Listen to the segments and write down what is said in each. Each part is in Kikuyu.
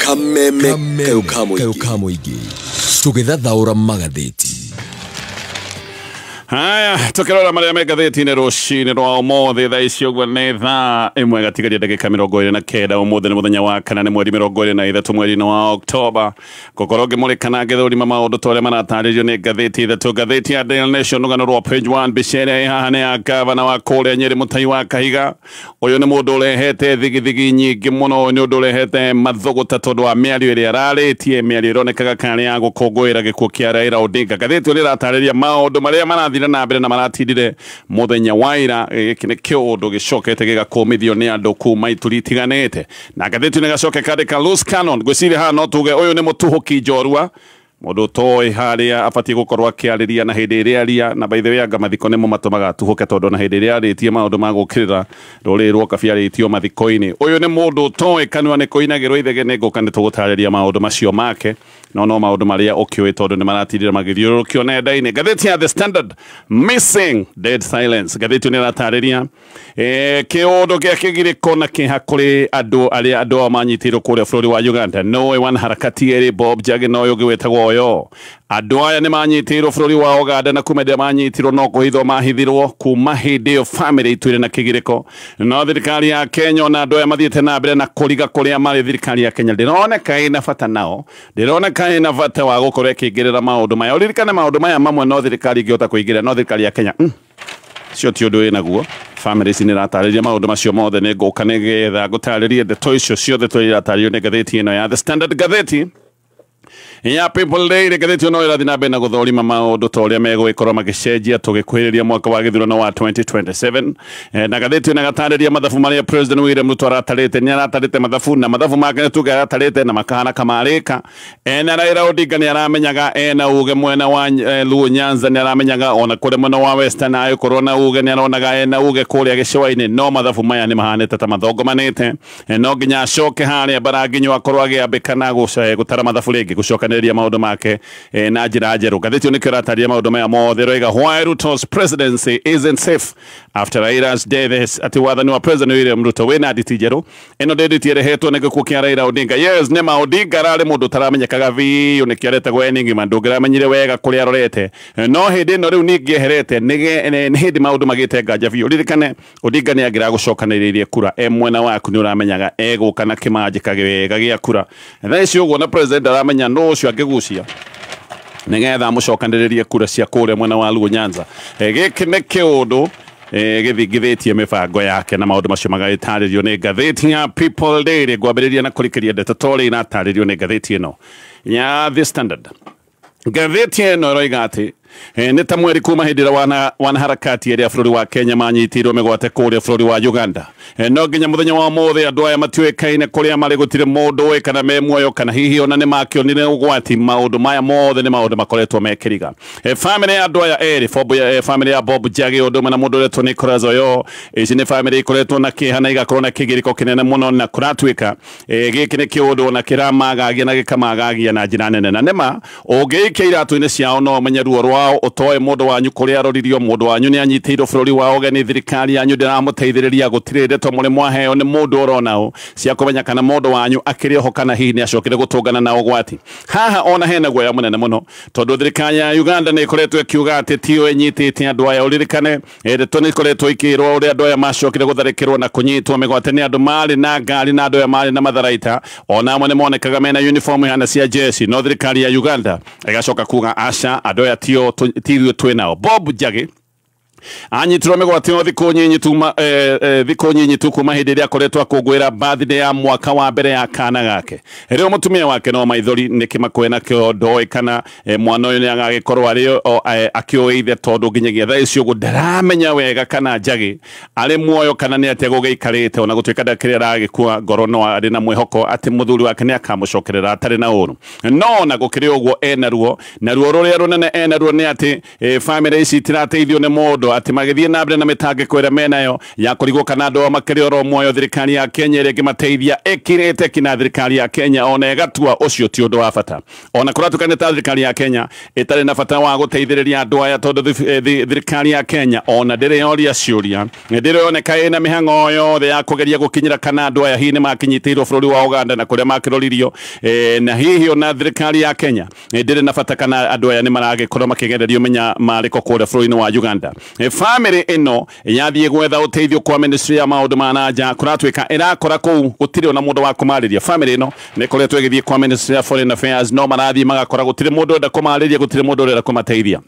Kameme kayo ka mũingĩ tũgĩthathaũra magathĩti. Haya, tukirora maria me ngathĩti-inĩ rũcinĩ rwa ũmũthĩ thaa ici ũguo nĩ thaa 1 gatigaria ndagĩka 29. Ũmũthĩ nĩ mũthenya wa kana, nĩ mweri 23 mweri-inĩ wa Oktoba. Ngũkorwo ngĩmũrĩka ngĩthũrima maũndũ ta ũrĩa maratarĩrio nĩ ngathĩti ithatũ. Ngathĩti ya Daily Nation, rũgano rwa page 1, mbica ĩrĩa ĩ haha nĩ ya gavana wa kũrĩa Nyĩrĩ, Mũtai wa Kahiga. Ũyũ nĩ mũndũ ũrehete thigithigi nyingĩ mũno, ũyũ nĩ ũndũ ũrehete mathũgũta tondũ wa mĩario ĩrĩa ararĩtie, mĩario ĩronekaga karĩ ya gũkũngũĩra gĩkuũ kĩa Raila Odinga. Ngathĩti ĩyo nĩ ĩratarĩria maũndũ marĩa marathire na mbere na maratindire mũthenya wa ira. Gĩkĩ nĩ kĩũndũ gĩcokete gĩgakũmithio nĩ andũ kuma ituri itiganĩte, na ngathĩti ĩno ĩgacoka ĩkandĩka loose cannon. Ngwĩciria haha no tuge ũyũ nĩ mũtuhũki njorua, mũndũ ũtoĩ harĩa abatiĩ gũkorwo akĩarĩria na hĩndĩ ĩrĩa aria. Na by the way, anga mathiko nĩmo matũmaga atuhũke, tondũ na hĩndĩ ĩrĩa arĩtie maũndũ ma gũkĩrĩra rũrĩrĩ rwa Kabi arĩtio mathiko-inĩ. Ũyũ nĩ mũndũ ũtoĩ kanua nĩ kũinagĩrwo ithege. Nĩ ngũka nĩ tũgũtarĩria maũndũ macio make, no maũndũ marĩa ũkĩũĩ tondũ nĩ maratindĩra magĩthiũrũrũkio nenda-inĩ. Ngathĩti ya The Standard, missing dead silence. Ngathĩti ĩyo nĩ ĩratarĩria kĩũndũ gĩa kĩgirĩko na kĩeha kũrĩ andũ arĩa andũ ao manyitĩirwo kũrĩa bũrũri wa Uganda. Noĩ wanaharakati erĩ, Bob Njagi na ũyũ ũngĩ wĩtagwo Oyo. Andũ aya nĩ manyitĩirwo bũrũri wa Uganda, na kuma hĩndĩ manyitirwo no kũhithwo mahithirwo. Kuma hĩndĩ ĩyo famĩlĩ itũire na kĩgirĩko, no thirikari ya Kenya ona andũ aya mathiĩte na mbere na kũriga kũrĩa marĩ, thirikari ya Kenya ndĩroneka ĩna bata nao, ndĩroneka ĩna bata wa gũkorwo ĩkĩingĩrĩra maũndũ maya. Ũririkane maũndũ maya mamwe no thirikari ĩngĩhota kũingĩrĩra, no thirikari ya Kenya cio ti ũndũ wĩnaguo. Famĩlĩ ici nĩ iratarĩria maũndũ macio mothe. Nĩ ngũka nĩgetha ngũtarĩrie ndeto icio ciothe tũrĩa iratarĩrio nĩ ngathĩti ĩno ya The Standard. Ngathĩti ya People Daily, ngathĩti ĩno ĩrathiĩ na mbere na gũthũrima maũndũ ta ũrĩa megũgĩkorwo magĩcenjia tũgĩkuhĩrĩria mwaka wa gĩthurano wa 2027. Na ngathĩti ĩno ĩgatarĩria mathabu marĩa President William Ruto aratarĩte. Nĩ aratarĩte mathabu, na mathabu make nĩ tuge aratarĩte na makahana kamarĩka. Ena Raila Odinga nĩ aramenyaga ena uge mwena wa Luo Nyanza, nĩ aramenyaga ona kũrĩa mwena wa Western agĩkorwo na uge, nĩ aronaga ena uge kũrĩa gĩcũa-inĩ, no mathabu maya nĩ mahanĩte ta mathongomanĩte. No nginya acoke harĩa Mbaranginyo akorwo agĩambĩka na gũtara mathabu rĩngĩ, gũcokanĩrĩria maũndũ make na njĩra njerũ. Ngathĩti ĩyo nĩkĩo ĩratarĩria maũndũ maya mothe. Ĩroiga why Ruto's presidency isn't safe after Raila's death, atĩ wathani wa President William Ruto wĩna nditi njerũ. Ĩno ndĩ nditi ĩrehetwo nĩ gĩkuũ kĩa Raila Odinga. Yes, nĩma Odinga ararĩ mũndũ ũtaramenyekaga biũ, nĩkĩo aretagwo enigma, ndũngĩramenyire wega kũrĩa arorete. No hĩndĩ ĩno rĩu ningĩ eherete nĩ hĩndĩ maũndũ magĩte nganja biũ. Ririkane Odinga nĩ angĩragũcokanĩrĩirie kura e mwena waku, nĩ ũramenyaga egũka na kĩmanjĩka wega gĩa kura. Thaa ici ũguo na president aramenya no ũcio angĩgucia nĩgetha amũcokanĩrĩrie kura cia kũrĩa mwena wa Luo Nyanza. Gĩkĩ nĩ kĩũndũ gĩthingithĩtie mĩbango yake, na maũndũ macio magagĩtarĩrio nĩ ngathĩti ya People Daily. Ngwambĩrĩria na kũrikĩria ndeto ta ũrĩa iratarĩrio nĩ ngathĩti ĩno ya The Standard. Ngathĩti ĩno ĩroiga atĩ nĩ ta mweri kuma hĩndĩ ĩrĩa wanaharakati erĩ a bũrũri wa Kenya manyitĩirwo mĩgwate kũrĩa bũrũri wa Uganda. No nginya mũthenya wa ũmũthĩ andũ aya matiũĩkaine kũrĩa marĩ, gũtirĩ mũndũ ũĩ kana me muoyo kana hihi ona nĩ makĩonire ũgwati. Maũndũ maya mothe nĩ maũndũ makoretwo mekĩriga. Famĩlĩ ya andũ aya erĩ, famĩlĩ ya Bob Njagi ũndũ ũmwe na mũndũ ũretwo Nicholas Oyo, ici nĩ famĩlĩ ikoretwo na kĩeha na igakorwo na kĩgirĩko kĩnene mũno, na kũratuĩka gĩkĩ nĩ kĩũndũ ona kĩramagagia na gĩkamagagia na njĩra nene. Na nĩma ũngĩikia iratũ-inĩ ciao no ũmenye ruo rwao, ũtoe mũndũ wanyu kũrĩa aroririo, mũndũ wanyu nĩ anyitĩirwo bũrũri wa ũgeni, thirikari yanyu ndĩramũteithĩrĩria, gũtirĩ ndeto mũrĩ mwaheo nĩ mũndũ ũrona cia kũmenya kana mũndũ wanyu akĩrĩ oho kana hihi nĩ acokire gũtũngana na ũgwati. Haha ona hena guoya mũnene mũno tondũ thirikari ya Uganda nĩ ĩkoretwo ĩkiuga atĩ tiyo ĩnyitĩte andũ aya. Ũririkane ndeto nĩ ikoretwo ikĩrwo ũrĩa andũ aya macokire gũtharĩkĩrwo na kũnyitwo mĩgwate nĩ andũ marĩ na ngari, na andũ aya marĩ na matharaita, ona amwe nĩ monekaga mena uniform ihana cia jeshi, no thirikari ya Uganda ĩgacoka kuga aca, andũ aya tio ti ithuĩ twĩ nao. Bob Njagi anyitirwo mĩgwate o thikũ nyinyi tu thikũ nyinyi tu kuma hĩndĩ ĩrĩa akoretwo akũngũĩra birthday ya mwaka wa mbere ya kana gake. Rĩu mũtumia wake no maithori nĩ kĩmakwe nakĩo, ndoĩ kana mwana ũyũ nĩ agagĩkorwo arĩ akĩũĩ ithe, tondũ nginyagia thaa ici ũguo ndaramenya wega kana Njagi arĩ muoyo kana nĩ atĩa gũgĩikarĩte. Ona gũtuĩka ndakĩrĩ aragĩkua ngoro, no arĩ na mwĩhoko atĩ mũthuri wake nĩ akamũcokerera atarĩ na ũru. No ona gũkĩrĩ ũguo ena ruo, na ruo rũrĩa rũnene ena ruo nĩ atĩ famĩlĩ ici itirateithio nĩ mũndũ. atĩ magĩthiĩ na mbere na mĩtangĩko ĩrĩa menayo ya kũrigwo kana andũ ao makĩrĩ oro muoyo, thirikari ya Kenya ĩrĩa ĩngĩmateithia ĩkirĩte kina thirikari ya Kenya ona ĩgatua ũcio ti ũndũ wa bata. Ona kũratuĩka nĩ ta thirikari ya Kenya ĩtarĩ na bata wa gũteithĩrĩria andũ aya, tondũ thirikari ya Kenya ona ndĩrĩ yoria ciũria, ndĩrĩ yoneka ĩna mĩhang'o yothe ya kũgeria gũkinyĩra kana andũ aya hihi nĩ makinyitĩirwo bũrũri wa Uganda na kũrĩa makĩroririo, na hihi ona thirikari ya Kenya ndĩrĩ na bata kana andũ aya nĩ maragĩkorwo makĩgererio menya marĩko kũrĩa bũrũri-inĩ wa Uganda. Family ĩno yathiĩ gwetha ũteithio kwa ministry ya maũndũ ma na nja, kũratuĩka ĩrakora kũu gũtirĩ ona mũndũ wa kũmarĩria. Family ĩno nĩ ĩkoretwo ĩgĩthiĩ kwa ministry ya foreign affairs, no marathiĩ magakora gũtirĩ mũndũ ũrenda kũmarĩria, gũtirĩ mũndũ ũrenda kũmateithia.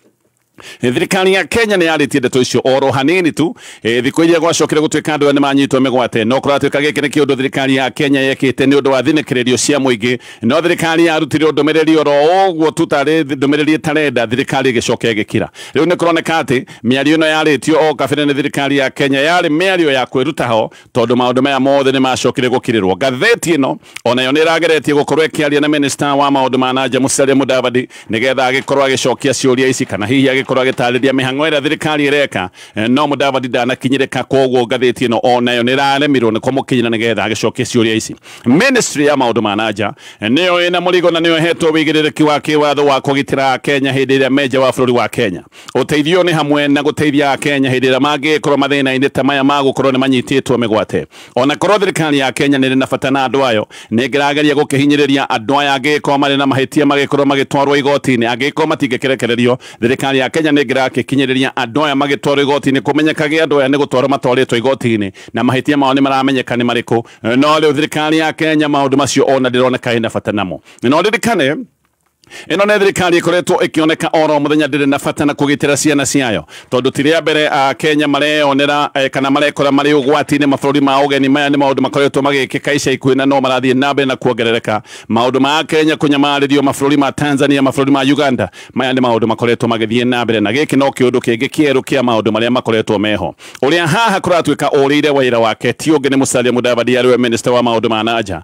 Thirikari ya Kenya nĩ yarĩtie ndeto icio oro hanini tu thikũ iria gwacokire gũtuĩka andũ aya nĩ manyitwo mĩgwate, no kũratuĩka gĩkĩ nĩ kĩũndũ thirikari ya Kenya yekĩte nĩ ũndũ wa thinĩkĩrĩrio cia mũingĩ, no thirikari yarutire ndũmĩrĩri oro ũguo tu tarĩ ndũmĩrĩri ĩtarenda, thirikari ĩgĩcoka ĩgĩkira. Rĩu nĩ kũroneka atĩ mĩario ĩno yarĩtio o kabere nĩ thirikari ya Kenya yarĩ mĩario ya kwĩruta ho, tondũ maũndũ maya mothe nĩ macokire gũkirĩrwo. Ngathĩti ĩno onayo nĩ ĩrageretie gũkorwo ĩkĩaria na minister wa maũndũ ma na nja Musalia Mudavadi nĩgetha agĩkorwo agĩcokia ciũria ici, kana hihi agĩkorwo agĩtarĩria mĩhang'o ĩrĩa thirikari ĩreka, no Mudavadi ndanakinyĩrĩka, koguo ngathĩti ĩno onayo nĩ ĩraremirwo nĩ kũmũkinyĩra nĩgetha agĩcokie ciũria ici. Ministry ya maũndũ ma na nja nĩyo ĩna mũrigo na nĩyo ĩhetwo wĩigĩrĩrĩki wa kĩwatho wa kũgitĩra Kenya hĩndĩ ĩrĩa menja wa bũrũri wa Kenya. Ũteithio nĩ hamwe na gũteithia Kenya hĩndĩ ĩrĩa mangĩkorwo mathĩna-inĩ ta maya ma gũkorwo nĩ manyitĩtwo mĩgwate. Ona korwo thirikari ya Kenya nĩ ĩrĩ na bata na andũ ayo, nĩ ĩngĩrageria gũkĩhinyĩrĩria andũ aya angĩkorwo marĩ na mahĩtia magĩkorwo magĩtwarwo igoti-inĩ, angĩkorwo matingĩkĩrekererio, thirikari ya Kenya nĩ ĩngĩrakĩkinyĩrĩria andũ aya magĩtwarwo igoti-inĩ, kũmenyekage andũ aya nĩ gũtwarwo matwarĩtwo igoti-inĩ na mahĩtia mao nĩ maramenyeka nĩ marĩkũ. No rĩu thirikari ya Kenya maũndũ macio ona ndĩroneka ĩna bata namo. No ririkane ĩno nĩ thirikari ĩkoretwo ĩkĩoneka oro mũthenya ndĩrĩ na bata na kũgitĩra ciana ciayo, tondũ ti rĩa mbere a Kenya mareyonera kana marekora marĩ ũgwati-inĩ mabũrũri ma ũgeni. Maya nĩ maũndũ makoretwo magĩkĩka ica ikuhĩ na no marathiĩ na mbere na kuongerereka. Maũndũ ma Kenya kũnyamarĩrio mabũrũri ma Tanzania, mabũrũri ma Uganda, maya nĩ maũndũ makoretwo magĩthiĩ na mbere, na gĩkĩ no kĩũndũ kĩngĩ kĩerũ kĩa maũndũ marĩa makoretwo meho. Ũrĩa haha kũratuĩka ũrĩire wĩra wake ti ũngĩ nĩ Musalia Mudavadi arĩwe minister wa maũndũ ma na nja,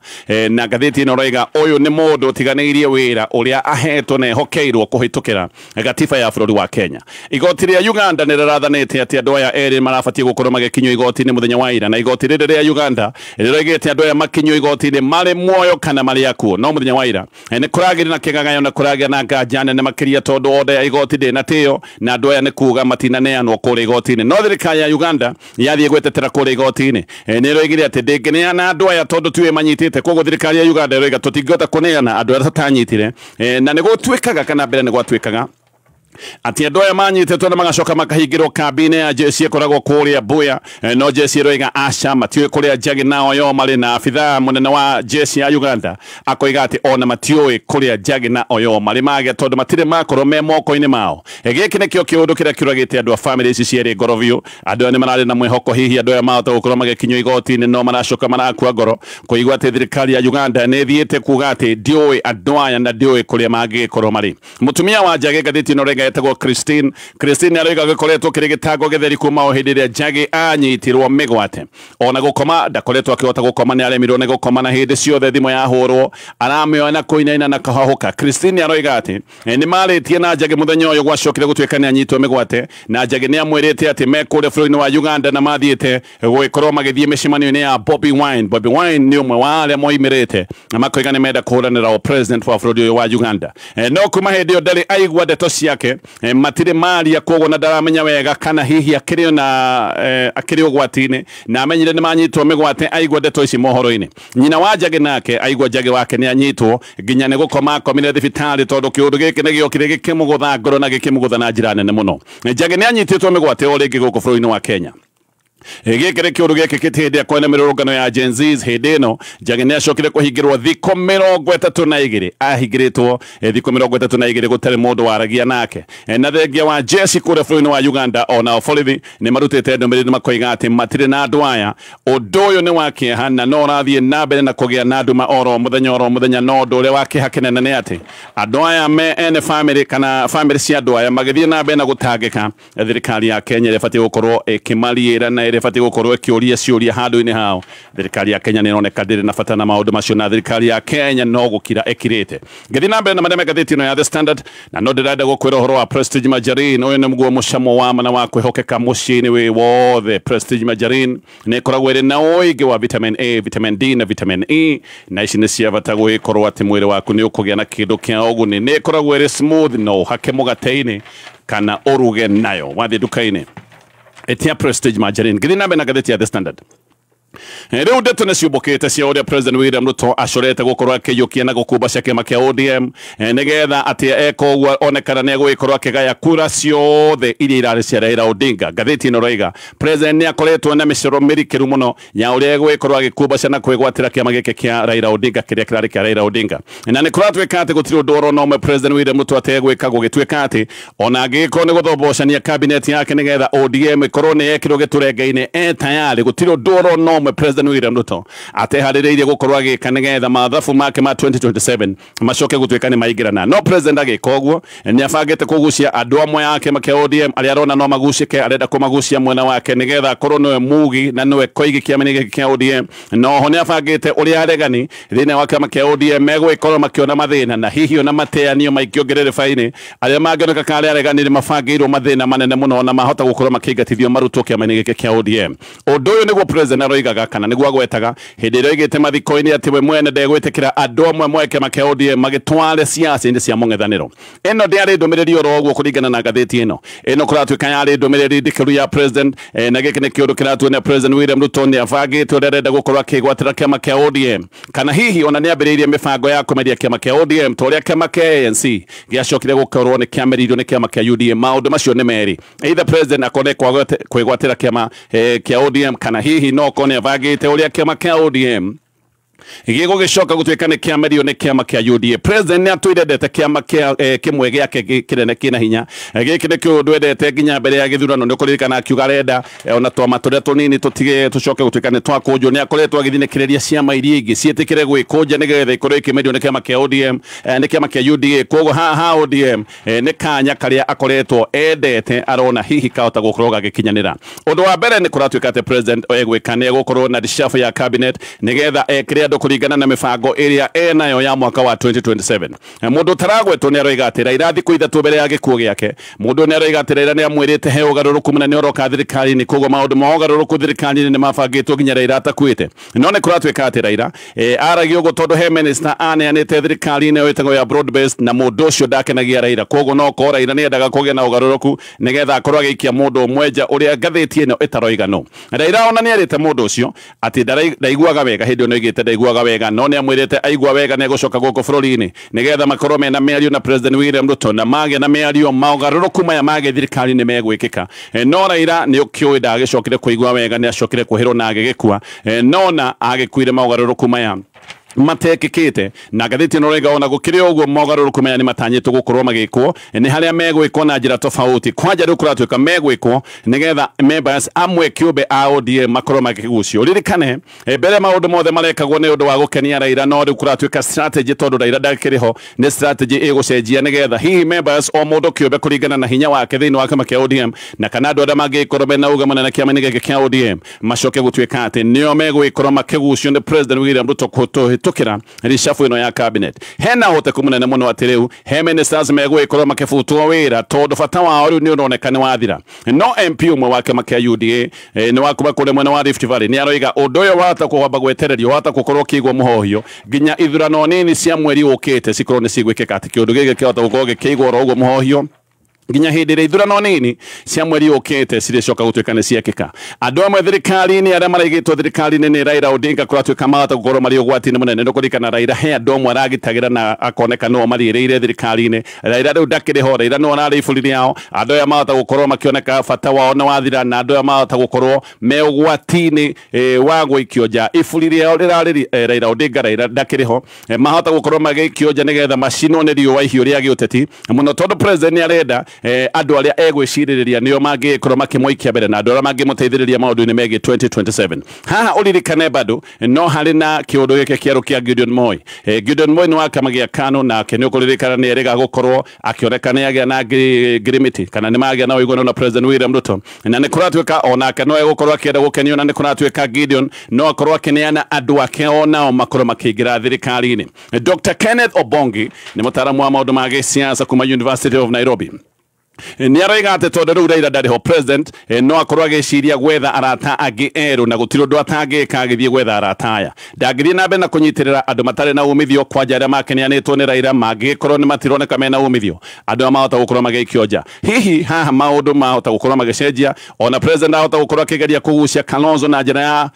na ngathĩti ĩno ĩroiga ũyũ nĩ mũndũ ũtiganĩirie wĩra ũrĩa ahetwo na ehokeirwo kũhĩtũkĩra gatiba ya bũrũri wa Kenya. Igoti rĩa Uganda nĩ rĩrathanĩte atĩ andũ aya erĩ marabatiĩ gũkorwo magĩkinyio igoti-inĩ mũthenya wa ira, na igoti rĩrĩ rĩa Uganda rĩroigĩte andũ aya makinyio igoti-inĩ marĩ muoyo kana marĩ akuũ. No mũthenya wa ira nĩ kũragĩrĩ na kĩgagayo na kũragĩa na nganja nene makĩria, tondũ order ya igoti ndĩnatĩo na andũ aya nĩ kuga matinaneanwo kũrĩa igoti-inĩ. No thirikari ya Uganda yathiĩ gwĩtetera kũrĩa igoti-inĩ nĩ ĩroigire atĩ ndĩngĩneana andũ aya tondũ tiwe manyitĩte. Koguo thirikari ya Uganda ĩroiga tũtingĩhota kũneana andũ arĩa tũtanyitire, na nĩ gũtuĩkaga kana mbere nĩ gwatuĩkaga atĩ andũ aya manyitĩtwo na magacoka makahingĩrwo kambĩ-inĩ ya jeshi ĩkoragwo kũrĩa Buya, no jeshi ĩroiga aca matiũĩ kũrĩa Njagi na Oyo marĩ, na abithaa mũnene wa jeshi ya Uganda akoiga atĩ ona matiũĩ kũrĩa Njagi na Oyo marĩ mage, tondũ matirĩ makorwo me moko-inĩ mao. Gĩkĩ nĩkĩo kĩũndũ kĩrĩa kĩũragĩte andũ a family ici cierĩ ngoro biũ. Andũ aya nĩ mararĩ na mwĩhoko hihi andũ aya mahota gũkorwo magĩkinyio igoti-inĩ, no maracoka marakua ngoro kũigua atĩ thirikari ya Uganda nĩ ĩthiĩte kuga atĩ ndiũĩ andũ aya na ndiũĩ kũrĩa mangĩgĩkorwo marĩ. Mũtumia wa Njagi ngathĩti ĩno ĩroiga etagwo Christine. Christine aroiga gĩkoretwo kĩrĩ gĩtango gĩtheri kuma o hĩndĩ ĩrĩa Njagi anyitirwo mĩgwate. Ona gũkoma ndakoretwo akĩhota gũkoma, nĩ aremirwo nĩ gũkoma, na hĩndĩ ciothe thimũ yahũrwo aramĩoya na kũinaina na kũhahũka. Christine aroiga atĩ nĩ marĩtie na Njagi mũthenya ũyũ gwacokire gũtuĩka nĩ anyitwo mĩgwate, na Njagi nĩ amwĩrĩte atĩ me kũrĩa bũrũri-inĩ wa Uganda na mathiĩte gũgĩkorwo magĩthiĩ mĩcemanio-inĩ ya Bobi Wine. Bobi Wine nĩ ũmwe wa arĩa moimĩrĩte na makoiga nĩ menda kũhũranĩra o president wa bũrũri ũyũ wa Uganda. No kuma hĩndĩ ĩyo ndarĩ aigua ndeto ciake, matirĩ maria, koguo na ndaramenya wega kana hihi akĩrĩ na akĩrĩ ũgwati-inĩ, na amenyire nĩ manyitwo mĩgwate aigua ndeto ici mohoro-inĩ. Nyina wa Njagi nake aigua Njagi wake nĩ anyitwo, nginya nĩ gũkoma akomire thibitarĩ, tondũ kĩũndũ gĩkĩ nĩ gĩokire gĩkĩmũgũtha ngoro na gĩkĩmũgũtha na njĩra nene mũno. Njagi nĩ anyitĩtwo mĩgwate o rĩngĩ gũkũ bũrũri-inĩ wa Kenya. Gĩkĩ nĩ kĩũndũ gĩkĩkĩte hĩndĩ ĩrĩa kwĩna mĩrũrũngano ya Gen Zs. Hĩndĩ ĩno Njagi nĩ acokire kũhingĩrwo thikũ 32, ahingĩrĩtwo thikũ 32 gũtarĩ mũndũ waragia nake. Na thengia wa jeshi kũrĩa bũrũri-inĩ wa Uganda, onao borithi nĩ marutĩte ndũmĩrĩri makoiga atĩ matirĩ na andũ aya. Ũndũ ũyũ nĩ wa kĩeha na no ũrathiĩ na mbere na kũgĩa na nduma oro mũthenya oro mũthenya. No ũndũ ũrĩa wa kĩeha kĩnene nĩ atĩ andũ aya me ene family kana family cia andũ aya magĩthiĩ na mbere na gũtangĩka, thirikari ya Kenya ĩrĩa ĩbatiĩ gũkorwo ĩkĩmariĩra na ĩrĩa ĩbatiĩ gũkorwo ĩkĩũria ciũria handũ-inĩ hao. Thirikari ya Kenya nĩ ĩroneka ndĩrĩ na bata na maũndũ macio, na thirikari ya Kenya no gũkira ĩkirĩte. Ngĩthiĩ na mbere na marĩa me ngathĩti ĩno ya The Standard, na no ndĩrenda gũkwĩra ũhoro wa Prestige Margarine. Ũyũ nĩ guo mũcamo wa mana wa kwĩhokeka mũciĩ-inĩ wĩ wothe. Prestige Margarine nĩ ĩkoragwo ĩrĩ na ũingĩ wa vitamin A, vitamin D na vitamin E, na ici nĩ cia bata gũgĩkorwo atĩ mwĩrĩ waku nĩ ũkũgĩa na kĩndũ kĩa ũguni. Nĩ ĩkoragwo ĩrĩ smooth, no ũhake mũgate-inĩ kana ũruge nayo. Wathiĩ nduka-inĩ ĩtia Prestige Margarine. Ngĩthiĩ na mbere na ngathĩti ya The Standard. Rĩu ndeto nĩ ciũmbũkĩte cia ũrĩa President William Ruto acorete gũkorwo akĩiyũkia na gũkumbacia kĩama kĩa ODM, nĩgetha atĩ eka ũguo onekana nĩ egũgĩkorwo akĩgaya kura ciothe iria irarĩ cia Raila Odinga. Ngathĩti ĩno ĩroiga President nĩ akoretwo na mĩcoro mĩrikĩru mũno ya ũrĩa egũgĩkorwo agĩkumbacia na kwĩgwatĩra kĩama gĩkĩ kĩa Raila Odinga kĩrĩa kĩrarĩ kĩa Raila Odinga. Na nĩ kũratuĩka atĩ gũtirĩ ũndũ oro na ũmwe President William Ruto ategwĩka, gũgĩtuĩka atĩ ona angĩgĩkorwo nĩ gũthombocania cabinet yake nĩgetha ODM ĩkorwo nĩ yekĩrwo gĩtũrenge-inĩ, e tayarĩ. Gũtirĩ ũndũ oro na ũmwe President William Ruto ateharĩrĩirie gũkorwo agĩka nĩgetha mathabu make ma 2027 macoke gũtuĩka nĩ maingĩrana. No President agĩka ũguo nĩ abangĩte kũgucia andũ amwe ake make ODM arĩa arona no magucĩke, arenda kũmagucia mwena wake nĩgetha akorwo nĩwe mugi na nĩwe koigi kĩama-inĩ gĩkĩ kĩa ODM. No ho nĩ abangĩte ũrĩa aregani thĩinĩ wa kĩama kĩa ODM megũgĩkorwo makĩona mathĩna na hihi ona mateanio maingĩ ongerere bainĩ arĩa mangĩoneka karĩa aregani nĩ mabangĩirwo mathĩna manene mũno na mahota gũkorwo makĩingatithio marutwo kĩama-inĩ gĩkĩ kĩa ODM. Ũndũ ũyũ nĩguo President aroigaga kana nĩguo agwetaga hĩndĩ ĩrĩa oigĩte mathiko-inĩ atĩ we mwene ndegwĩtĩkĩra andũ amwe moe kĩama kĩa ODM magĩtware ciaca-inĩ cia mũng'ethanĩro. Ĩno ndĩarĩ ndũmĩrĩri oro ũguo kũringana na ngathĩti ĩno. Ĩno kũratuĩka yarĩ ndũmĩrĩri ndikĩru ya President, na gĩkĩ nĩ kĩũndũ kĩratuonia President William Ruto nĩ abangĩte ũrĩa arenda gũkorwo akĩgwatĩra kĩama kĩa ODM, kana hihi ona nĩ ambĩrĩirie mĩbango ya kũmeria kĩama kĩa ODM ta ũrĩa kĩama kĩa ANC gĩacokire gũkorwo nĩ kĩameririo nĩ kĩama kĩa UDM. Maũndũ macio nĩ merĩ, either President akone kwĩgwatĩra kĩama kĩa ODM, kana hihi no kone abangĩte ũrĩa kĩama kĩa ODM gĩgũgĩcoka gũtuĩka nĩ kĩamerio nĩ kĩama kĩa UDA. President nĩ atũire endete kĩama kĩa kĩmwe gĩake kĩnene kĩna hinya. Gĩkĩ nĩ kĩũndũ endete nginya mbere ya gĩthurano. Nĩ ũkũririkana akiuga arenda ona twama tũrĩa tũnini tũtige tũcoke gũtuĩka nĩ twakũnjwo. Nĩ akoretwo agĩthinĩkĩrĩria ciama iria ingĩ ciĩtĩkĩre gwĩkũnja nĩgetha ikorwo ikĩmerio nĩ kĩama kĩa ODM, nĩ kĩama kĩa UDA. Koguo haha ODM nĩ kanya karĩa akoretwo endete arona hihi kahota gũkorwo gagĩkinyanĩra. Ũndũ wa mbere nĩ kũratuĩka atĩ President egwĩka nĩ egũkorwo na reshuffle ya cabinet nĩgetha ekĩre andũ kũringana na mĩbango ĩrĩa enayo ya mwaka wa 2027. Mũndũ ũtaragwetwo nĩ aroiga atĩ Raila thikũ ithatũ mbere ya gĩkuũ gĩake, mũndũ nĩ aroiga atĩ Raila nĩ amwĩrĩte he ũgarũrũku mũnene ũroka thirikari-inĩ, koguo maũndũ ma ũgarũrũku thirikari-inĩ nĩ mabangĩtwo nginya Raila atakuĩte. No nĩ kũratuĩka atĩ Raila aragia ũguo tondũ he minister aneanĩte thirikari-inĩ ĩyo ĩtagwo ya broad based, na mũndũ ũcio ndakenagia Raila. Koguo no korwo Raila nĩ endaga kũgĩa na ũgarũrũku nĩgetha akorwo agĩikia mũndũ ũmwe nja ũrĩa ngathĩti ĩno ĩtaroiga no. Raila ona nĩ erĩte mũndũ ũcio atĩ ndaiguaga wega hĩndĩ ĩyo nĩ oigĩte ndaiguaga wega, no nĩ amwĩrĩte aigua wega nĩ egũcoka gũkũ bũrũri-inĩ nĩgetha makorwo mena mĩario na President William Ruto, na magĩa na mĩario maũgarũrũku maya magĩ thirikari-inĩ megwĩkĩka. No Raila nĩ ũkĩũĩ ndagĩcokire kũigua wega, nĩ acokire kwĩhĩrwo na agĩgĩkua, no na agĩkuire maũgarũrũku maya matekĩkĩte. Na ngathĩti ĩno rĩga ona gũkĩrĩ ũguo mogarũrũku maya nĩ matanyĩtwo gũkorwo magĩkwo, nĩ harĩa megwĩkwo na njĩra tofauti. Kwanja rĩu kũratuĩka megwĩkwo nĩgetha members amwe kĩũmbe a ODM makorwo makĩgucio. Ririkane mbere maũndũ mothe marekagwo nĩ ũndũ wa gũkenia Raila, no rĩu kũratuĩka strategy tondũ Raila ndakĩrĩ ho, nĩ strategy ĩgũcenjia nĩgetha hihi members o mũndũ kĩũmbe kũringana na hinya wake thĩinĩ wa kĩama kĩa ODM, na kana andũ arĩa mangĩkorwo mena uga mũnene kĩama-inĩ gĩkĩ kĩa ODM macoke gũtuĩka atĩ nĩo megwĩkorwo makĩgucio nĩ President William Ruto kũhĩtũkĩra reshuffle ĩno ya cabinet. Hena ũhoteku mũnene mũno atĩ rĩu he ministers megwĩkorwo makĩbutwo wĩra tondũ bata wao rĩu nĩ ũroneka nĩ wathira. No MP ũmwe wa kĩama kĩa UDA nĩ wa kuma kũrĩa mwena wa Rift Valley nĩ aroiga ũndũ ũyũ wahota kwamba gwetererio, wahota gũkorwo ũkĩigwo mũhohio nginya ithurano nini cia mweri ũkĩte cikorwo nĩ cigwĩkĩka, atĩ kĩũndũ gĩkĩ kĩahota gũkorwo gĩkĩigwo oro ũguo mũhohio nginya hĩndĩ ĩrĩa ithurano nini cia mweri ũkĩte cirĩcoka gũtuĩka nĩ ciekĩka. Andũ amwe thirikari-inĩ arĩa maraigĩtwo thirikari-inĩ nĩ Raila Odinga kũratuĩka mahota gũkorwo marĩ ũgwati-inĩ mũnene. Nĩ kũririkana Raila he andũ amwe aragitagĩra na akoneka nĩo marĩrĩire thirikari-inĩ. Raila rĩu ndakĩrĩ ho, Raila nĩwe ũrarĩ iburi rĩao. Andũ aya mahota gũkorwo makĩoneka bata wao nĩ wathira, na andũ aya mahota gũkorwo me ũgwati-inĩ wa gũikio nja. Iburi rĩao rĩrarĩ Raila Odinga, Raila ndakĩrĩ ho, mahota gũkorwo magĩikio nja nĩgetha macinwo nĩ riũa ihiũ rĩa gĩũteti mũno, tondũ president nĩ arenda andũ arĩa egwĩcirĩrĩria nĩo mangĩkorwo makĩmũikia mbere na andũ arĩa mangĩmũteithĩrĩria maũndũ-inĩ megiĩ 2027. Haha ũririkane bado no harĩ na kĩũndũ gĩkĩ kĩerũ kĩa Gideon Moi. Gideon Moi nĩ wa kĩama gĩa KANU, nake nĩ ũkũririkana nĩ erĩga gũkorwo akĩoneka nĩ agĩa na ngirimiti kana nĩ magĩa na ũiguano na President William Ruto, na nĩ kũratuĩka onake no egũkorwo akĩenda gũkenio, na nĩ kũratuĩka Gideon no akorwo akĩneana andũ ake onao makorwo makĩingĩra thirikari-inĩ. Dr. Kenneth Obongi nĩ mũtaaramu wa maũndũ ma gĩsiasa kuma University of Nairobi. Nĩ aroiga atĩ tondũ rĩu Raila ndarĩ ho, president no akorwo agĩciria gwetha arata angĩ erũ, na gũtirĩ ũndũ atangĩka agĩthiĩ gwetha arata aya. Ndangĩthiĩ na mbere na kũnyitĩrĩra andũ matarĩ na umithio, kwanja arĩa makeneanĩtwo nĩ Raila mangĩkorwo nĩ matironeka mena umithio, andũ aya mahota gũkorwo magĩikio nja. Hihi haha maũndũ mahota gũkorwo magĩcenjia, ona president ahota gũkorwo akĩgeria kũgucia Kalonzo na njĩra ya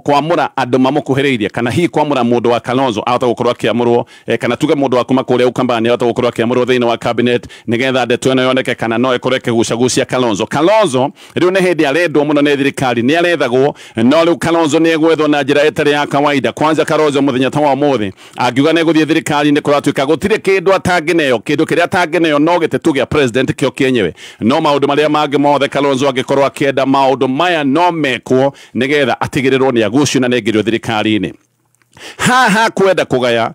kwamũra andũ mamũkuhĩrĩirie, kana hihi kwamũra mũndũ wa Kalonzo ahota gũkorwo akĩamũrwo, kana tuge mũndũ wa kuma kũrĩa Ukambani ahota gũkorwo akĩamũrwo thĩinĩ wa cabinet nĩgetha ndeto ĩno yoneke kana no ĩkorwo ĩkĩgucagucia Kalonzo. Kalonzo rĩu nĩ hĩndĩ arendwo mũno nĩ thirikari, nĩ arethagwo, no rĩu Kalonzo nĩ egwethwo na njĩra ĩtarĩ ya kawaida. Kwanza Kalonzo mũthenya ta wa ũmũthĩ angiuga nĩ egũthiĩ thirikari-inĩ, kũratuĩka gũtirĩ kĩndũ atangĩneo, kĩndũ kĩrĩa atangĩneo no gĩtĩ tu gĩa president kĩo kĩenyewe, no maũndũ marĩa mangĩ mothe Kalonzo angĩkorwo akĩenda maũndũ maya no mekwo nĩgetha atigĩrĩrwo nĩ agucio na nĩ aingĩrio thirikari-inĩ. Haha kwenda kũgaya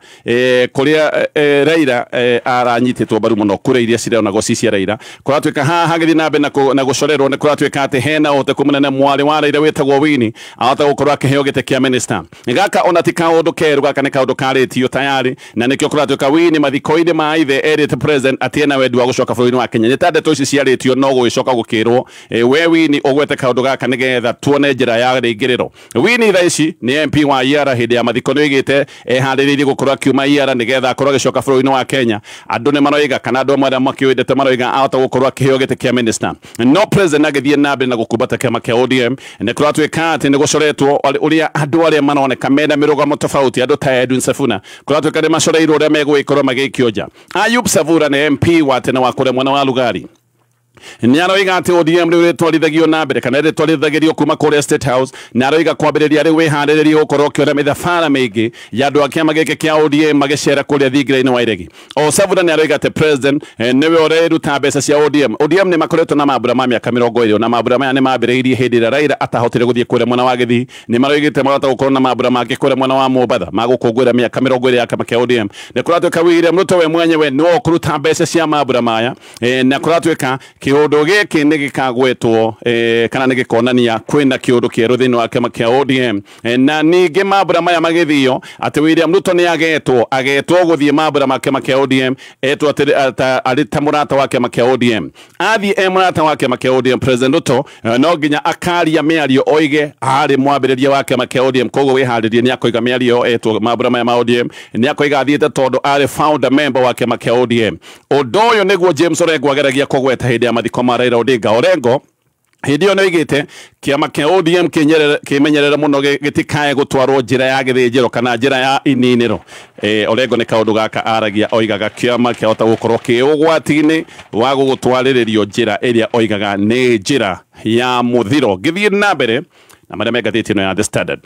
kũrĩa Raila aranyitĩtwo mbaru mũno kũrĩa iria cironagwo ci cia Raila, kũratuĩka haha hagĩthiĩ na mbere na gũcorerwo nĩ kũratuĩka atĩ hena ũhoteku mũnene mwarĩ wa Raila wĩtagwo Winnie ahota gũkorwo akĩheo gĩtĩ kĩa minister. Gaka ona ti kaũndũ kerũ, gaka nĩ kaũndũ karĩtio tayari, na nĩkĩo kũratuĩka Winnie mathiko-inĩ ma ithe erĩte president atĩ ena wendi wa gũcoka bũrũri-inĩ wa Kenya. Nĩ ta ndeto ici ciarĩtio no gũgĩcoka gũkĩrwo we Winnie ũgwete kaũndũ gaka nĩgetha tuone njĩra ya rĩingĩrĩro. Winnie thaa ici nĩ MP wa Iara, hĩndĩ ya mathiko nĩ oigĩte eharĩrĩirie gũkorwo akiuma Iara nĩgetha akorwo agĩcoka bũrũri-inĩ wa Kenya. Andũ nĩ maroiga kana andũ amwe arĩa makĩũĩndete maroiga ahota gũkorwo akĩheo gĩtĩ kĩa minister, no president agĩthiĩ na mbere na gũkumbata kĩama kĩa ODM. Nĩ kũratuĩka atĩ nĩ gũcoretwo ũrĩa andũ arĩa maroneka mena mĩrũgamo tofauti, andũ ta Edwin Sifuna kũratuĩka nĩ macoreirwo ũrĩa megũgĩkorwo magĩikio nja. Ayub Savura nĩ MP wa tene wa kũrĩa mwena wa Lugari, nĩ aroiga atĩ ODM rĩu rĩtwarithagio na mbere kana rĩtwarithagĩrio kuma kũrĩa State House, na aroiga kwambĩrĩria rĩu wĩharĩrĩrie gũkorwo ũkĩona mĩthabara mĩingĩ ya andũ a kĩama gĩkĩ kĩa ODM magĩcera kũrĩa thingira-inĩ wa Iregi. O Savura nĩ aroiga atĩ president nĩwe ũreruta mbeca cia ODM. ODM nĩ makoretwo na mambura ma mĩaka 20, na mambura maya nĩ mambĩrĩirie hĩndĩ ĩrĩa Raila atahotire gũthiĩ kũrĩa mwena wa Gĩthii. Nĩ maroigĩte mahota gũkorwo na mambura mangĩ kũrĩa mwena wa Mombatha ma gũkũngũĩra mĩaka 20 ya kĩama kĩa ODM. Nĩ kũratuĩka William Ruto we mwenyewe nĩwe ũkũruta mbeca cia mambura maya, na kũratuĩka kĩũndũ gĩkĩ nĩ gĩkagwetwo kana nĩ gĩkonania kwĩna kĩũndũ kĩerũ thĩinĩ wa kĩama kĩa ODM. Na ningĩ mambura maya magĩthio atĩ William Ruto nĩ agetwo gũthiĩ mambura ma kĩama kĩa ODM, etwo arĩ ta mũrata wa kĩama kĩa ODM. Athiĩ e mũrata wa kĩama kĩa ODM, President Ruto no nginya akaria mĩario oige arĩ mwambĩrĩria wa kĩama kĩa ODM, koguo wĩharĩrie nĩ akoiga mĩario etwo mambura maya ma ODM, nĩ akoiga athiĩte tondũ arĩ founder member wa kĩama kĩa ODM. Ũndũ ũyũ nĩguo James Orengo ageragia kũgweta hĩndĩ ya mathiko ma Raila Odinga. Orengo hĩndĩ ĩyo nĩ oigĩte kĩama kĩa ODM kĩmenyerere mũno gĩtikae gũtwarwo njĩra ya gĩthĩnjĩro kana njĩra ya ininĩro. Orengo nĩ kaũndũ gaka aragia, oigaga kĩama kĩahota gũkorwo kĩ ũgwati-inĩ wa gũgũtwarĩrĩrio njĩra ĩrĩa oigaga nĩ njĩra ya mũthiro. Ngĩthiĩ na mbere na marĩa me ngathĩti ĩno ya The Standard.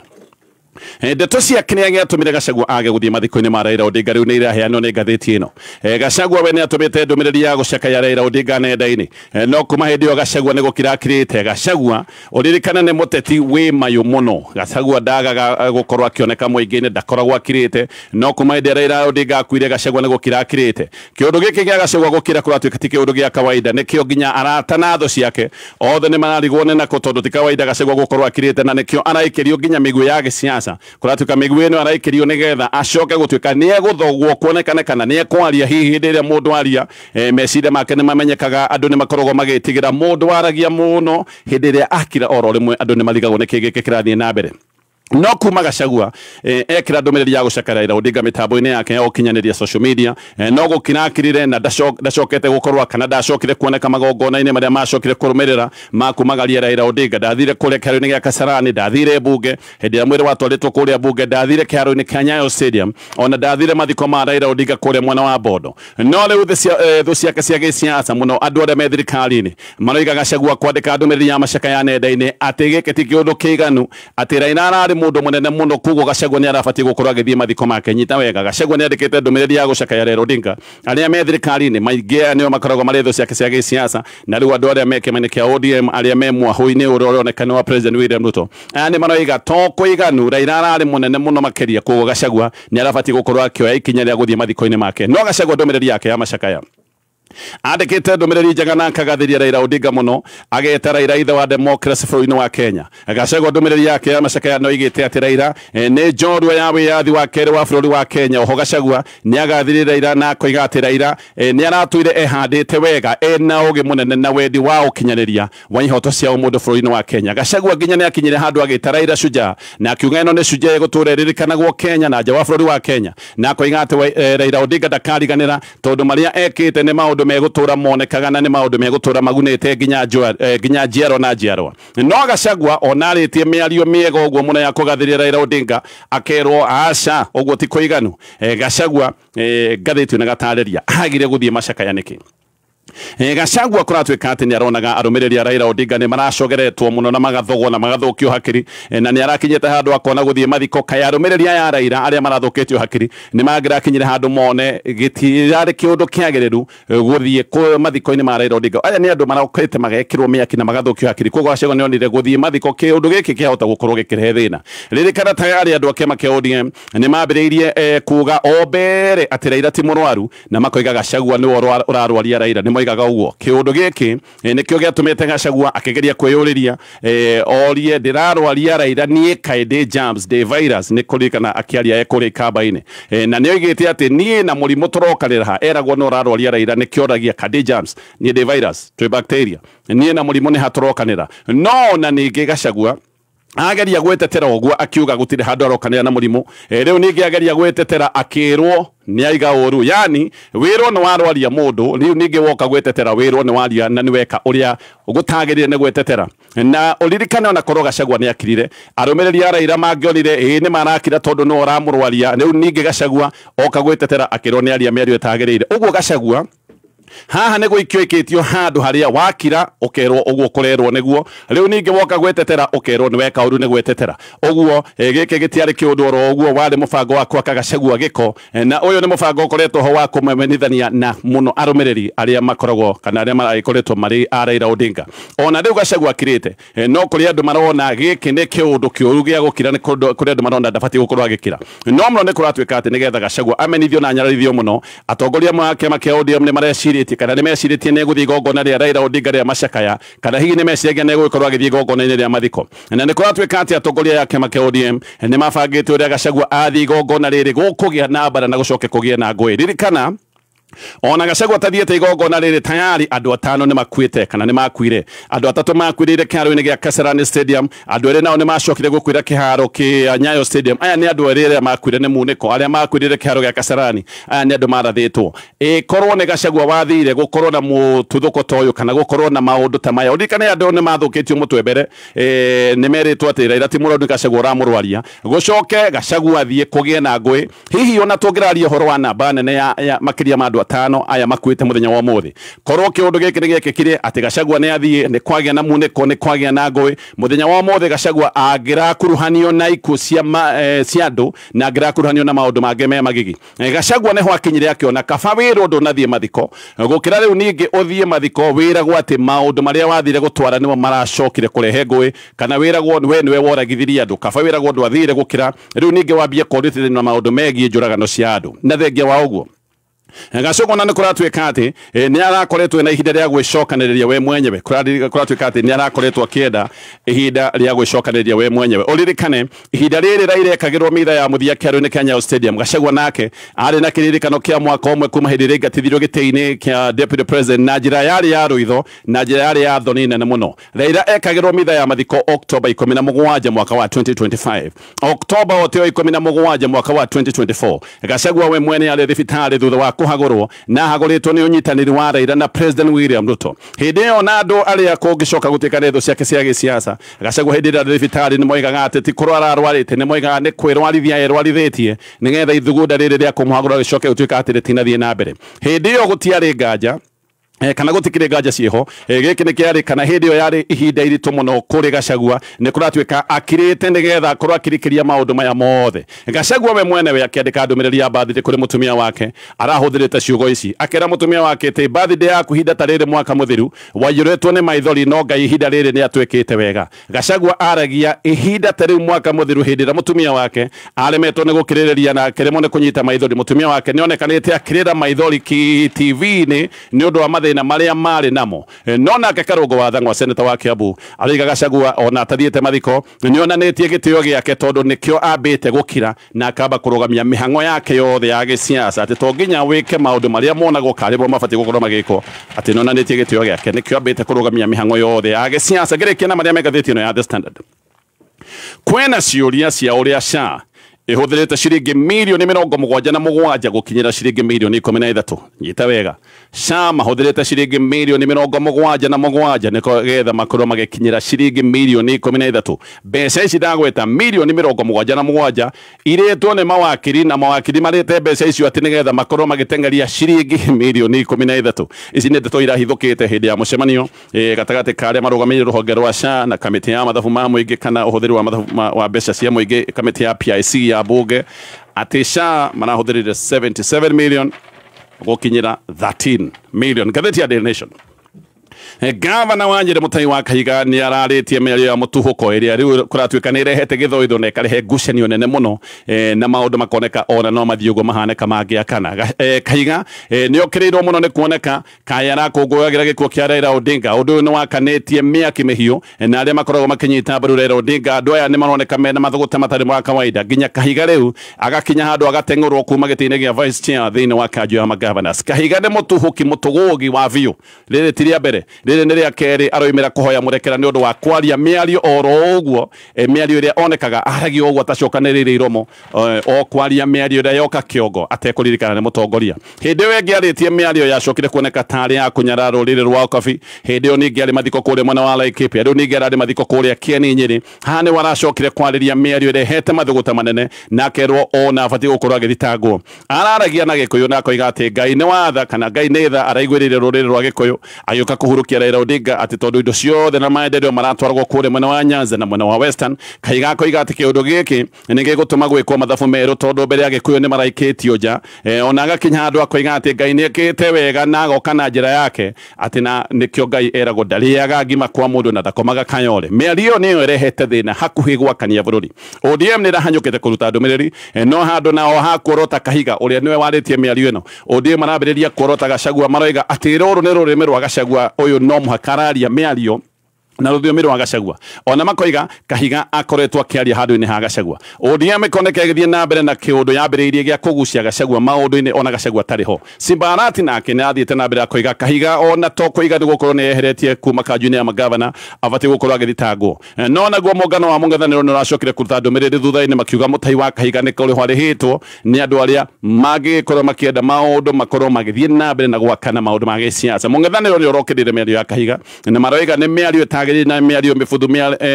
Ndeto cia kĩrĩa gĩatũmire Gachagua age gũthiĩ mathiko-inĩ ma Raila Odinga rĩu nĩ iraheanwo nĩ ngathĩti ĩno. Gachagua we nĩ atũmĩte ndũmĩrĩri ya gũcakaya Raila Odinga nenda-inĩ, no kuma hĩndĩ ĩyo Gachagua nĩ gũkira akirĩte. Gachagua ũririkane nĩ mũteti wĩ mayũ mũno. Gachagua ndagaga gũkorwo akĩoneka mũingĩ-inĩ, ndakoragwo akirĩte, no kuma hĩndĩ ĩrĩa Raila Odinga akuire Gachagua nĩ gũkira akirĩte. Kĩũndũ gĩkĩ gĩa Gachagua gũkira kũratuĩka ti kĩũndũ gĩa kawaida, nĩkĩo nginya arata na thũ ciake othe nĩ mararigwo nĩ nako, tondũ ti kawaida Gachagua gũkorwo akirĩte, na nĩkĩo araikĩrio nginya mĩguĩ ya gĩsiasa. Kũratuĩka mĩguĩ ĩno araikĩrio nĩgetha acoke gũtuĩka nĩ egũthogwo kuonekane kana nĩ ekwaria. Hihi hĩndĩ ĩrĩa mũndũ aria meciria make nĩ mamenyekaga, andũ nĩ makoragwo magĩtigĩra mũndũ waragia mũno, hĩndĩ ĩrĩa akira oro rĩmwe andũ nĩ marigagwo nĩ kĩ gĩkĩ kĩrathiĩ na mbere. No kuma Gachagua ekĩra ndũmĩrĩri ya gũcakara Raila Odinga mĩtambo-inĩ yake ya ũkinyanĩria social media, no gũkira akirire na ndacokete gũkorwo kana ndacokire kuoneka magongona-inĩ marĩa macokire kũrũmĩrĩra ma kumagaria Raila Odinga. Ndathire kũrĩa kĩharo-inĩ gĩa Kasarani, ndathire bunge hĩndĩ ĩrĩa mwĩrĩ watwarĩtwo kũrĩa bunge, ndathire kĩharo-inĩ kĩa Nyayo Stadium, ona ndathire mathiko ma Raila Odinga kũrĩa mwena wa Bondo. No rĩu thũ ciake cia gĩsiasa mũno, andũ arĩa me thirikari-inĩ maroiga Gachagua kwandĩka ndũmĩrĩri ya macakaya nenda-inĩ atĩ gĩkĩ ti kĩũndũ kĩiganu, atĩ Raila ararĩ mũndũ mũnene mũno koguo Gachagua nĩ arabatiĩ gũkorwo agĩthiĩ mathiko make. Nyita wega, Gachagua nĩ andĩkĩte ndũmĩrĩri ya gũcakaya Raila Odinga. Arĩa me thirikari-inĩ maingĩ nĩo makoragwo marĩ thũ ciake cia gĩsiasa, na rĩu andũ arĩa me kĩama-inĩ kĩa ODM arĩa me mwahũ-inĩ ũrĩa ũroneka nĩ wa President William Ruto, aya nĩ maroiga to kũiganu, Raila ararĩ mũnene mũno makĩria, koguo Gachagua nĩ arabatiĩ gũkorwo akĩoya ikinya rĩa gũthiĩ mathiko-inĩ make. No Gachagua ndũmĩrĩri yake ya macakaya andĩkĩte ndũmĩrĩri njega na akagathĩria Raila Odinga mũno, ageta Raila ithe wa democracy bũrũri-inĩ wa Kenya. Gachagua ndũmĩrĩri yake ya macakaya no igĩte atĩ Raila nĩ njorua ya wĩyathi wa kerĩ wa bũrũri wa Kenya. Oho Gachagua nĩ agathĩrĩria Raila na akoiga atĩ Raila nĩ aratũire ehandĩte wega, ena ũgĩ mũnene na wendi wa ũkinyanĩria wa ihoto cia ũmũndũ bũrũri-inĩ wa Kenya. Gachagua nginya nĩ akinyire handũ agĩta Raila shujaa, na akiuga ĩno nĩ shujaa ĩgũtũra ĩririkanagwo Kenya na nja wa bũrũri wa Kenya, na akoiga atĩ Raila Odinga ndakariganĩra tondũ marĩa ekĩte nĩ maũndũ megũtũra monekaga na nĩ maũndũ megũtũra magunĩte nginya njiarwa na njiarwa. No Gachagua ona arĩtie mĩario mĩega ũguo mũno ya kũgathĩrĩria Raila Odinga, akerwo aca ũguo ti kũiganu. Gachagua ngathĩti na gatarĩria agire gũthiĩ macakaya nĩkĩ. Gachagua kũratuĩka atĩ nĩ aronaga arũmĩrĩri a Raila Odinga nĩ maracogeretwo mũno na magathogwo na magathũkio hakiri, na nĩ arakinyĩte handũ akona gũthiĩ mathiko. Kaĩ arũmĩrĩri aya a Raila arĩa marathũkĩtio hakiri nĩ mangĩrakinyire handũ mone gĩtirarĩ kĩũndũ kĩagĩrĩru gũthiĩ mathiko-inĩ ma Raila Odinga. Aya nĩ andũ marokĩte magekĩrwo mĩaki na magathũkio hakiri, koguo Gachagua nĩ onire gũthiĩ mathiko kĩũndũ gĩkĩ kĩahota gũkorwo gĩkĩrehe thĩna. Ririkana tayari andũ a kĩama kĩa ODM nĩ mambĩrĩirie kuga o mbere atĩ Raila ti mũrwaru, na makoiga Gachagua nĩwe ũrarwaria Raila, nĩ moigaga ũguo. Kĩũndũ gĩkĩ nĩkĩo gĩatũmĩte Gachagua akĩgeria kwĩyũrĩria, orie ndĩrarwaria Raila niĩ kaĩ ndĩ germs ndĩ virus, nĩ kũririkana akĩaria ekũrĩa ikamba-inĩ, na nĩ oigĩte atĩ niĩ na mũrimũ tũrokanĩra ha, eragwo no ũrarwaria Raila, nĩkĩo oragia ka ndĩ germs, niĩ ndĩ virus, twĩ bacteria, niĩ na mũrimũ nĩ hatũrokanĩra. No na ningĩ Gachagua ageria gwetetera ũguo akiuga gũtirĩ handũ arokanĩra na mũrimũ. Rĩu ningĩ ageria gwetetera akĩrwo nĩ aiga ũru, yani wĩrwo nĩ warwaria mũndũ, rĩu ningĩ woka gwetetera wĩrwo nĩ waria na nĩ weka ũrĩa gũtagĩrĩire nĩ gwetetera. Na ũririkane ona korwo Gachagua nĩ akirire, arũmĩrĩri a Raila mangĩonire ĩĩ nĩ marakira tondũ nĩ ũramũrwaria, rĩu ningĩ Gachagua oka gwetetera akĩrwo nĩ aria mĩario ĩtagĩrĩire. Ũguo Gachagua haha nĩ gũikio ĩkĩtio handũ harĩa wakira ũkerwo ũguo kũrerwo nĩguo, rĩu ningĩ woka gwetetera ũkerwo nĩ weka ũru nĩ gwetetera. Ũguo gĩkĩ gĩtiarĩ kĩũndũ oro ũguo, warĩ mũbango wa gwaka Gachagua gĩko, na ũyũ nĩ mũbango ũkoretwo ho wa kũmemenithania na mũno arũmĩrĩri arĩa makoragwo kana arĩa marakoretwo marĩ a Raila Odinga. Ona rĩu Gachagua akirĩte, no kũrĩ andũ marona gĩkĩ nĩ kĩũndũ kĩũru gĩa gũkira, nĩ kũrĩ andũ marona ndabatiĩ gũkorwo agĩkira. No mũno nĩ kũratuĩka atĩ nĩgetha Gachagua amenithio na anyararithio mũno, atongoria a kĩama kĩa ODM nĩ marecirĩtie kana nĩ mecirĩtie nĩ gũthiĩ igongona rĩa Raila Odinga rĩa macakaya, kana hihi nĩ meciragia nĩ gũgĩkorwo agĩthiĩ igongona-inĩ rĩa mathiko. Na nĩ kũratuĩka atĩ atongoria a kĩama kĩa ODM nĩ mabangĩte ũrĩa Gachagua athiĩ igongona rĩrĩ gũkũgĩa na mbara na gũcoke kũgĩe na ngũĩ. Ririkana ona Gachagua tathiĩte igongona rĩrĩ tayari andũ atano nĩ makuĩte kana nĩ makuire. Andũ atatũ makuĩrĩire kĩharo-inĩ gĩa Kasarani Stadium, andũ erĩ nao nĩ macokire gũkuĩra kĩharo kĩa Nyayo Stadium. Aya nĩ andũ erĩ arĩa makuire nĩ munĩko, arĩa makuĩrĩire kĩharo gĩa Kasarani aya nĩ andũ marathĩtwo. Ĩkorwo nĩ Gachagua wathire gũkorwo na mũtuthũko ta ũyũ kana gũkorwo na maũndũ ta maya, ũririkane andũ nĩ mathũkĩtio mũtwe mbere, nĩ merĩtwo atĩ Raila ti mũrwaru, nĩ Gachagua ũramũrwaria, gũcoke Gachagua athiĩ kũgĩe na ngũĩ. Hihi ona tũngĩraria ũhoro wa namba nene ya makĩria ma andũ atano aya makuĩte mũthenya wa ũmũthĩ, korwo kĩũndũ gĩkĩ nĩ gĩekĩkire atĩ Gachagua nĩ athiĩ, nĩ kwagĩa na munĩko, nĩ kwagĩa na ngũĩ mũthenya wa ũmũthĩ, Gachagua angĩrakuruhanio na ikuũ cia andũ na angĩrakuruhanio na maũndũ mangĩ me magigi. Gachagua nĩho akinyire akĩona kaba wĩrwo ndũnathiĩ mathiko gũkĩra rĩu ningĩ ũthiĩ mathiko wĩragwo atĩ maũndũ marĩa wathire gũtwara nĩmo maracokire kũrehe ngũĩ, kana wĩragwo we nĩwe woragithirie andũ, kaba wĩragwo ndwathire gũkĩra rĩu ningĩ wambie kũrutithania na maũndũ megiĩ njũragano cia andũ. Na thengia wa ũguo Gachagua na nĩ kũratuĩka atĩ nĩ arakoretwo na ihinda rĩa gwĩcokanĩrĩria we mwenyewe, kũratuĩka atĩ nĩ arakoretwo akĩenda ihinda rĩa gwĩcokanĩrĩria we mwenyewe. Ũririkane ihinda rĩrĩ Raila ekagĩrwo mitha ya mũthia kĩharo-inĩ kĩa Nyayo Stadium, Gachagua nake arĩ na kĩririkano kĩa mwaka ũmwe kuma hĩndĩ ĩrĩa aingatithirio gĩtĩ-inĩ kĩa deputy president na njĩra yarĩ ya rũitho na njĩra yarĩ ya thoni nene mũno. Raila ekagĩrwo mitha ya mathiko October 17 mwaka wa 2025, October o 17 mwaka wa 2024. Gachagua we mwene arĩ thibitarĩ thutha wa kũhagũrwo na hagũrĩtwo nĩ ũnyitanĩri wa Raila na President William Ruto. Hĩndĩ ĩyo na andũ arĩa kũngĩcoka gũtuĩka nĩ thũ ciake cia gĩsiasa, Gachagua hĩndĩ ĩrĩa arĩ thibitarĩ nĩ moigaga atĩ ti kũrwara arwarĩte, nĩ moigaga nĩ kwĩrwarithia erwarithĩtie nĩgetha ithugunda rĩrĩ rĩa kũmũhagũra rĩcoke gũtuĩka atĩ rĩtinathiĩ na mbere. Hĩndĩ ĩyo gũtiarĩ nganja Kana gutikire nganja ciho giki ni kiari kana hindi yo yari ihinda iritu muno kuri Gachagua ni kuratuika akirite nigetha akorwo akirikiria maundu maya mothe. Gachagua we mwenewe akiandika ndumiriri ya birthday kuri mutumia wake arahuthirite ciugo ici akera mutumia wake ati birthday yaku ihinda ta riri mwaka muthiru waiyuritwo ni maithori no Ngai ihinda riri ni atwikite wega. Gachagua aragia ihinda ta riu mwaka muthiru hindi ria mutumia wake aremetwo ni gukiririria na akiremwo ni kunyita maithori. Mutumia wake ni onekanite akirira maithori ki TV-ini ni undu wa mathina maria mari namo. No nake Karungo wa Thang'wa seneta wa Kiambu araiga Gachagua ona atathiĩte mathiko nĩonanĩtie gĩtĩo gĩake tondũ nĩkĩo ambĩte gũkira na akamba kũrũgamia mĩhang'o yake yothe ya gĩsiasa atĩ to nginya wĩke maũndũ marĩa monagwo karĩ bo mabatiĩ gũkorwo magĩkwo atĩ nĩonanĩtie gĩtĩo gĩake nĩkĩo ambĩte kũrũgamia mĩhang'o yothe ya gĩsiasa. Ngĩrĩkia na marĩa me ngathĩti ĩno ya The Standard, kwĩna ciũria cia ũrĩa SHA ihuthirite ciringi mirioni 77 gukinyira ciringi mirioni 13. Nyita wega, SHA mahuthirite ciringi mirioni 77 nigetha makorwo magikinyira ciringi mirioni 13. Mbeca ici ndagweta mirioni 77 iretwo ni mawakiri na mawakiri marite mbeca icio ati nigetha makorwo magitengeria ciringi mirioni 13. Ici ni ndeto irahithukite hindi ya mucemanio gatagati ka aria marugamĩrĩire ruhonge rwa SHA na kamĩtĩ ya mathabu ma mũingĩ kana ũhũthĩri wa mathabu wa mbeca cia mũingĩ kamĩtĩ ya PIC ya bunge ati SHA marahuthirire 77 million gukinyira 13 million. Ngathĩti ya Daily Nation, Gavana wa Nyeri Mutahi wa Kahiga ni ararĩtie mĩario ya mũtuhũko ĩrĩa rĩu kũratuĩka nĩ ĩrehete gĩthũitho na ĩkarehe ngucanio nene mũno na maũndũ makoneka ona no mathiĩ ũguo mahanĩka mangĩakana. Kahiga nĩ okĩrĩirwo mũno nĩ kuoneka kaĩ arakũngũyagĩra gĩkuũ kĩa Raila Odinga. Ũndũ ũyũ nĩ wakanĩtie mĩaki mĩhiũ na arĩa makoragwo makĩnyita mbaru Raila Odinga. Andũ aya nĩ maroneka mena mathũgũta matarĩ ma kawaida nginya Kahiga rĩu agakinya handũ agateng'ũrwo kuma gĩtĩ-inĩ gĩa vice chair thĩinĩ wa kanjũ ya magovernors. Kahiga nĩ mũtuhũki mũtũgũgi wa biũ, rĩrĩ ti rĩa mbere, rĩrĩ nĩ rĩa kerĩ aroimĩra kũhoya mũrekera nĩ ũndũ wa kwaria mĩario oro ũguo, mĩario ĩrĩa onekaga aragia ũguo atacokanĩrĩire iromo, o kwaria mĩario ĩrĩa yoka kĩongo atekũririkana nĩ mũtongoria. Hĩndĩ ĩyo ĩngĩ arĩtie mĩario yacokire kuoneka tarĩ ya kũnyarara rũrĩrĩ rwa Ũkabi. Hĩndĩ ĩyo ningĩ arĩ mathiko kũrĩa mwena wa Laikipia, rĩu ningĩ ararĩ mathiko kũrĩa Kieni Nyĩrĩ. Haha nĩho aracokire kwarĩria mĩario ĩrĩa ĩhete mathũgũta manene na akerwo ona abatiĩ gũkorwo agĩthitangwo. Araragia na Gĩkũyũ na akoiga atĩ Ngai nĩ watha kana Ngai nĩ tha araiguĩrĩire rũrĩrĩ rwa Gĩkũyũ agĩũka kũhurukia Raila Odinga atĩ tondũ indo ciothe na maendeleo maratwaragwo kũrĩa mwena wa Nyanza na mwena wa Western. Kahiga akoiga atĩ kĩũndũ gĩkĩ nĩ gĩgũtũma gwĩkwo mathabu merũ tondũ mbere ya Gĩkũyũ nĩ maraikĩtio nja. Ona agakinya handũ akoiga atĩ Ngai nĩ ekĩte wega na agoka na njĩra yake atĩ na nĩkĩo Ngai eragwo ndarĩaga ngima kwa mũndũ na ndakomaga kayore. Mĩario nĩyo ĩrehete thĩna hakuhĩ gwakania bũrũri. ODM nĩ ĩrahanyũkĩte kũruta ndũmĩrĩri no handũ nao hakuorota Kahiga ũrĩa nĩwe warĩtie mĩario ĩno. ODM marambĩrĩria kuorota Gachagua maroiga atĩ rũrũ nĩ rũrĩmĩ rwa Gachagua ũyũ no mũhaka araria mĩario na rũthiomi rwa Gachagua. Ona makoiga Kahiga akoretwo akĩaria handũ-inĩ ha Gachagua. ODM ĩkoneka ĩgĩthiĩ na mbere na kĩũndũ yambĩrĩirie gĩa kũgucia Gachagua maũndũ-inĩ ona Gachagua atarĩ ho. Simba Arati nake nĩ athiĩte na mbere akoiga Kahiga ona to kũiga nĩ gũkorwo nĩ eheretie kuma kanjũ-inĩ ya magavana abatiĩ gũkorwo agĩthitangwo. No naguo mũngano wa mũng'ethanĩro nĩ ũracokire kũruta ndũmĩrĩri thutha-inĩ makiuga Mutahi wa Kahiga nĩ kũrĩhwo arĩhĩtwo nĩ andũ arĩa mangĩkorwo makĩenda maũndũ makorwo magĩthiĩ na mbere na gwakana maũndũ ma gĩsiasa. Mũng'ethanĩro nĩ ũrokĩrĩire mĩario ya Kahiga na maroiga nĩ mĩario ĩtagĩrĩire na mĩario mĩbuthu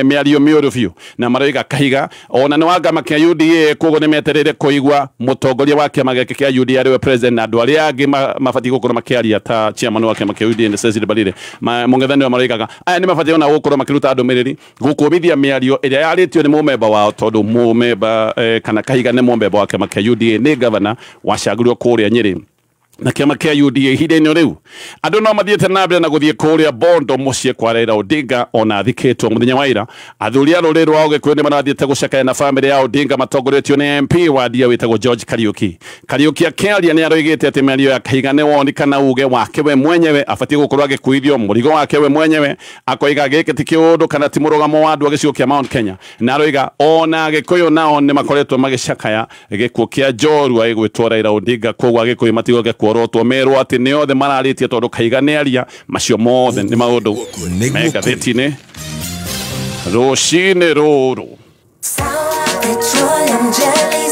mĩario mĩũru biũ na maroiga Kahiga ona nĩ wa kĩama kĩa UDA koguo nĩ metereire kũigua mũtongoria wa kĩama gĩake kĩa UDA arĩwe president na andũ arĩa angĩ mabatiĩ gũkorwo makĩaria ta chairman wa kĩama kĩa UDA Cecily Mbarire. Mũng'ethanĩro maroigaga aya nĩ mabatiĩ ona gũkorwo makĩruta ndũmĩrĩri gũkũmithia mĩario ĩrĩa yarĩtio nĩ mũmemba wao tondũ mũmemba kana Kahiga nĩ mũmemba wa kĩama kĩa UDA nĩ gavana wacagũrirwo kũrĩa Nyĩrĩ na kĩama kĩa UDA ihinda-inĩ rĩu. Andũ no mathiĩte na mbere na gũthiĩ kũrĩa Bondo mũciĩ kwa Raila Odinga ona athikĩtwo mũthenya wa ira. Athuri a rũrĩrĩ rwa Ũgĩkũyũ nĩ marathiĩte gũcakaya na bamĩrĩ ya Odinga matongoretio nĩ MP wa Ndia wĩtagwo George Kariuki. Kariuki akĩaria nĩ aroigĩte atĩ mĩario ya Kahiga nĩ woni kana uge wake we mwenyewe abatiĩ gũkorwo agĩkuithio mũrigo wake we mwenyewe. Akoiga gĩkĩ ti kĩũndũ kana ti mũrũgamo wa andũ a gĩcigo kĩa Mount Kenya na aroiga ona Agĩkũyũ nao nĩ makoretwo magĩcakaya gĩkuũ kĩa njorua ĩgwĩtwo Raila Odinga koguo Agĩkũyũ matigoke kuorotwo merwo atĩ nĩ othe mararĩtie tondũ Kahiga nĩ aria. Macio mothe nĩ maũndũ me ngathĩti-inĩ rũcinĩ rũrũ. Petroleum jelly.